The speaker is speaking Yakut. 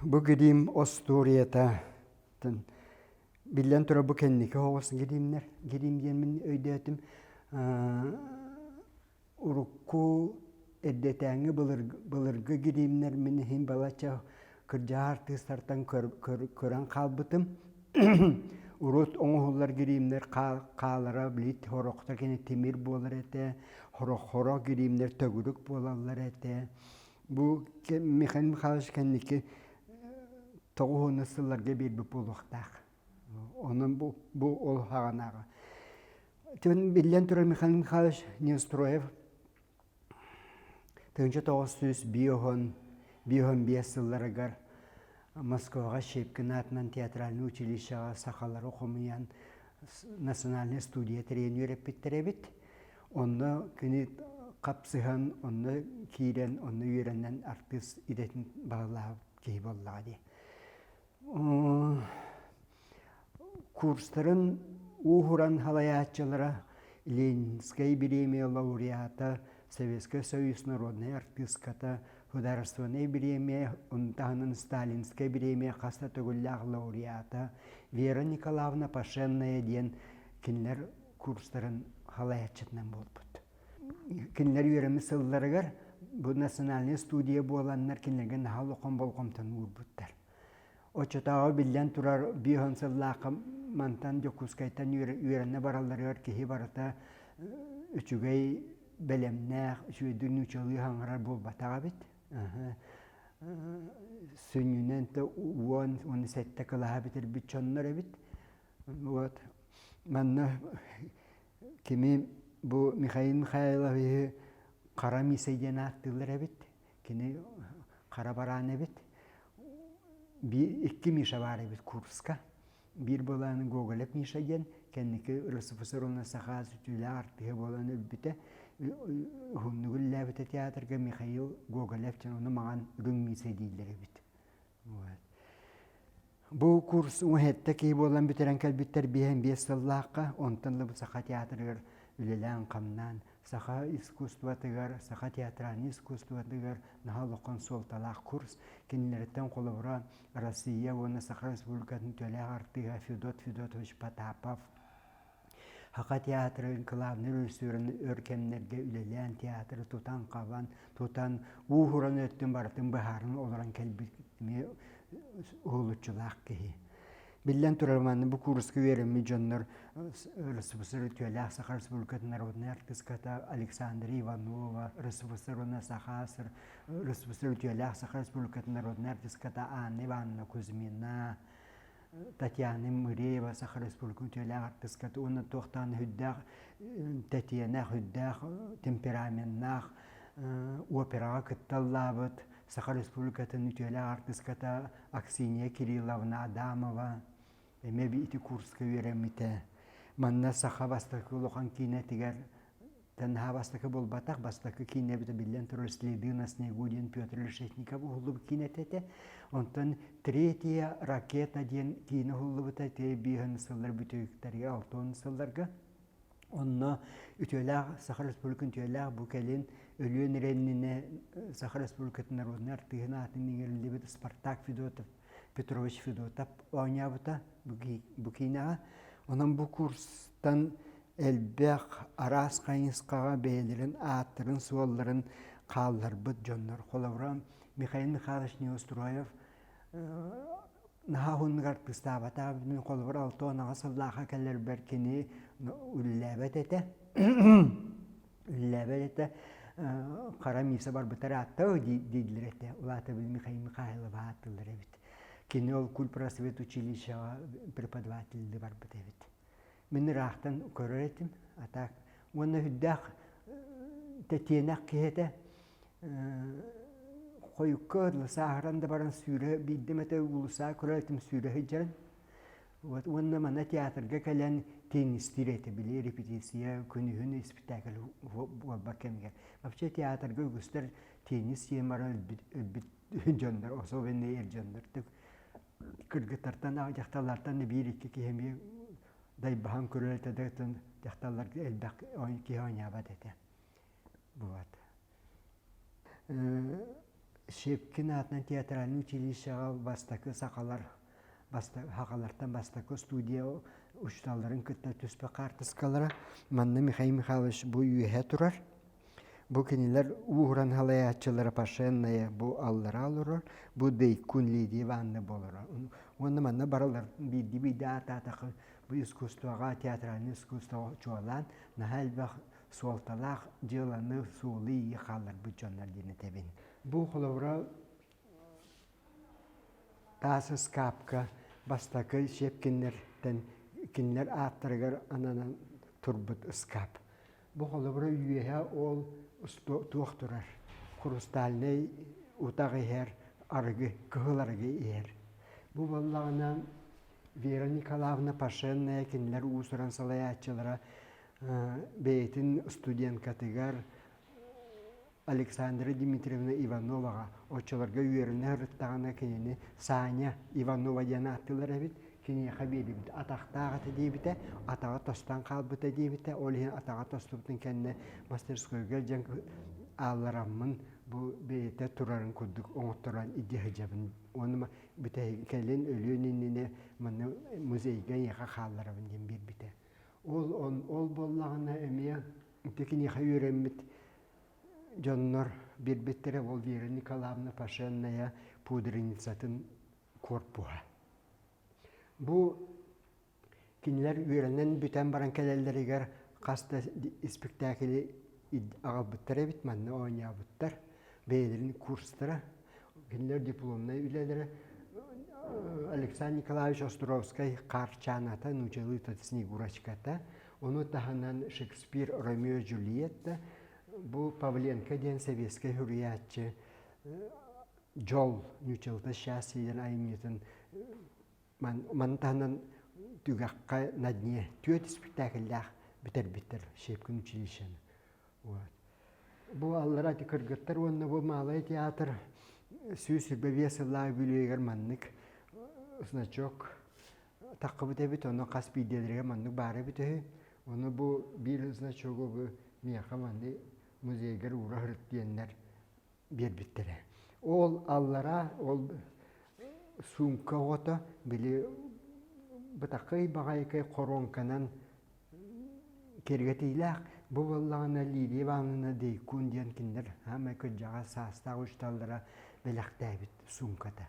Бу гириим остуоруйата биллэн турар бу кэнники оҕус гириимнэр гириим диэммин өйдөөтүм. Урукку эрдэтээҥҥи былыргы гириимнэр мин иһин балачча кырдьаҕас артыыстартан көрөн хаалбытым. Урут оҥоһуллар гириимнэр хаалара били сорохтор кини тимир буолар этэ, сорох гириимнэр төгүрүк буолаллар этэ. Бу Михаил Михайлович кэнники тоҕуһунус сылларга биэрбит буолуохтаах. Онон бу, бу ол хаҕанааҕы. Биллэн турар Михаил Михайлович Неустроев 1905 сылларыгар Москваҕа Щепкин аатынан театральнай училищеҕа сахалары хомуйан национальнай студия тэрийэн үөрэппиттэр эбит. Онно кини хапсыһан, онно киирэн, онно үөрэнэн артыыс идэтин баҕалаабыт киһи буоллаҕа дии. Курстарын ууһуран халайааччылара Ленинскэй бириэмийэ лауреата, Советскай Союз народнай артыыската, Художественнай бириэмийэ, ону таһынан Сталинскай бириэмийэ хас да төгүллээх лауреата Вера Николаевна Пашенная диэн кинилэр курстарын халайааччытынан буолбут. Кинилэр үөрэммит сылларыгар бу национальнай студия буоланнар кинилэргэ наһаа улахан болҕомтону уурбуттар. Оччотооҕу биллэн турар 50 сыллаахха мантан Дьокуускайтан үөрэнэ баралларыгар киһи барыта үчүгэй бэлэмнээх, үчүгэйдик нууччалыы саҥарар буолбатах эбит. Сүнньүнэн да 10-17 кылааһы бүтэрбит дьоннор эбит. Вот. Манна кими бу Михаил Михайловиһы Хара Миисэ диэн ааттыыллар эбит. Кини хара бараан эбит. Икки Миша баар эбит курска. Биир буолааны Гоголев Миша диэн, кэнники РСФСР уонна Саха сүтүүлээх артыыһа буолан өлбүтэ. Уһуннук үлэлээбитэ театрга Михаил Гоголев диэн ону маҥан үрүҥ Миисэ дииллэр эбит. Бу курс уһэтте киһи буолан бүтэрэн кэлбиттэр 55 сыллаахха, онтон ыла бу Саха театрыгар үлэлээн-хамнаан, саха искусствотыгар, саха театральнай искусствотыгар наһаа улахан суолталаах курс. Кинилэриттэн холобура Россия уонна Саха Республикатын үтүөлээх артыыһа Федот Федотович Потапов, Саха театрын кылаабынай режиссерын өр кэмнэргэ үлэлээн театры тутан-хабан, тутан, ууһуран өттүн барытын быһааран олорон кэлбит эмиэ уһулуччулаах киһи. Биллэн турар, манна бу курска үөрэммит дьоннор РСФСР үтүөлээх Саха Республикатын народнай артыыската Александра Иванова, РСФСР уонна Саха РСФСР үтүөлээх Саха Республикатын народнай артыыската Анна Ивановна Кузьмина, Татьяна Мыреева Саха Республикатын үтүөлээх артыыската уонна туохтаан үрдээх тэтиэнэх, үрдээх темпераменнаах операҕа кытталлаабыт Саха Республикатын үтүөлээх артыыската Аксинья Кирилловна Адамова эмиэ ити курска үөрэммитэ. Манна саха бастакы улахан киинэтигэр Наһаа бастакы буолбатах, бастакы киинэбит биллэн турар «Следы на снегу» диэн Петр Решетников уһуллубут киинэтэ этэ. Онтон «Третья ракета» диэн киинэ уһуллубута ити биэһин сыллар бүтүктэргэ, алтан сылларга. Онно үтүөлээх Саха Республикатын үтүөлээх бу кэлин Өлүөн эрэннинэ Саха Республикатын народнай артыыһын аатын иҥэриллибит Спартак Федотов Петрович Федотов оонньообута бу киинэҕэ. Онон бу курстан элбэх араас хайысхаҕа бэйэлэрин ааттарын-суолларын хаалларбыт дьоннор. Холобура, Михаил Михайлович Неустроев наһаа уһуннук артыыстаабатах. Мин холобура 68 сыллаахха кэлэрбэр кини үлэлээбэт этэ. Үлэлээбэт этэ. Хара Миса барбытар ааттаа дииллэр этэ. Улаата били Михаил Михайлов ааттыыллар эбит. Кини ол культпросвет училищеҕа преподавателли барбыт эбит. Мин ыраахтан көрөр этим, а так уонна үрдээх тэтиэнэх киһи этэ. Хойукка сааһыран да баран сүүрэ биирдэ эмэтэ уулуссаҕа көрөр этим сүүрэ сылдьарын. Вот уонна манна театрга кэлэн теннистиир этэ, били репетиция күнүһүн испитээкил буолбат кэмигэр. Вообще театрга үгүстэр теннис сиэн баран өлбүт, өлбүт дьоннор, особенно эр дьоннор. Кыргыттартан, дьахталлартан биир-икки киһи эмиэ дайбаһан көрөр этэ да, дьахталларга элбэх киһи оонньообот этэ. Вот. Щепкин аатынан театральнай училищеҕа бастакы сахалар сахалартан бастакы студия учууталларын кытта түспүт хаартыскалара. Манна Михаил Михайлович бу үөһэ турар. Бу кинилэр ууһуран халайааччылара Пашенная бу аллара олорор, бу Дейкун Лидия Ивановна буолар. Уонна манна барылар биирдии-биирдии аатаатахха бу искусствоҕа, театральнай искусствоҕа чуолаан наһаа элбэх суолталаах дьыаланы суолу-ииһи хаалларбыт дьоннор диэн этэбин. Бу холобура таас ыскаапка бастакы Щепкиннэртэн кинилэр ааттарыгар ананан турбут ыскаап. Бу холобура үөһэ ол туох турар хрустальнай утах иһэр арыгы, кыһыл арыгы иһэр. Бу буоллаҕына Вера Николаевна Пашенная кинилэр уус-уран салайааччылара бэйэтин студенткатыгар Александра Дмитриевна Ивановаҕа оччолорго үөрэнэ сырыттаҕына кинини Саня Иванова диэн ааттыыллар эбит. Киниэхэ биэрбит атахтаах этэ диэбитэ, атаҕа тостон хаалбыта диэбитэ. Ол иһин атаҕа тостубутун кэннэ мастерскойга илдьэн ааллараммын бу бэйэтэ турарын курдук оҥотторон илдьэ сылдьабын. Уонна бүтэһик кэлин өлүөн иннинэ манна музейга эйиэхэ хаалларабын диэн биэрбитэ. Ол ол буоллаҕына эмиэ ити киниэхэ үөрэммит дьоннор биэрбиттэрэ ол Вера Николаевна Пашенная пудреницатын корпуһа. Бу кинилэр үөрэнэн бүтэн баран кэлэллэригэр хас да испиктээкили аҕалбыттар эбит, манна оонньообуттар. Бэйэлэрин курстара, кинилэр дипломнай үлэлэрэ Александр Николаевич Островскай Хаарчааната, нуучалыы Снегурочката, ону таһынан Шекспир Ромео Джульетта, бу Павленко диэн сэбиэскэй суруйааччы Дьол, нуучалыта счастье диэн айымньытын маны таһынан түгэххэ на дне түөрт испиктээкиллээх бүтэрбиттэр Щепкин училищены. Вот. Бу аллара ити кыргыттар уонна бу Малай театр 125 сыллаах үбүлүөйүгэр маннык значок таххыбыт эбит, ону хас биирдиэлэригэр маннык баар эбит үһү. Ону бу биир значогу бу миэхэ маннык музейгар уура сырыт диэннэр биэрбиттэрэ. Ол аллара ол суумка оҕото били бытаххай баҕайыкай хоруоҥканан киэргэтиилээх бу буоллаҕына Лидия Ивановна Дейкун диэн кинилэр саамай кырдьаҕас саастаах учууталлара бэлэхтээбит суумката.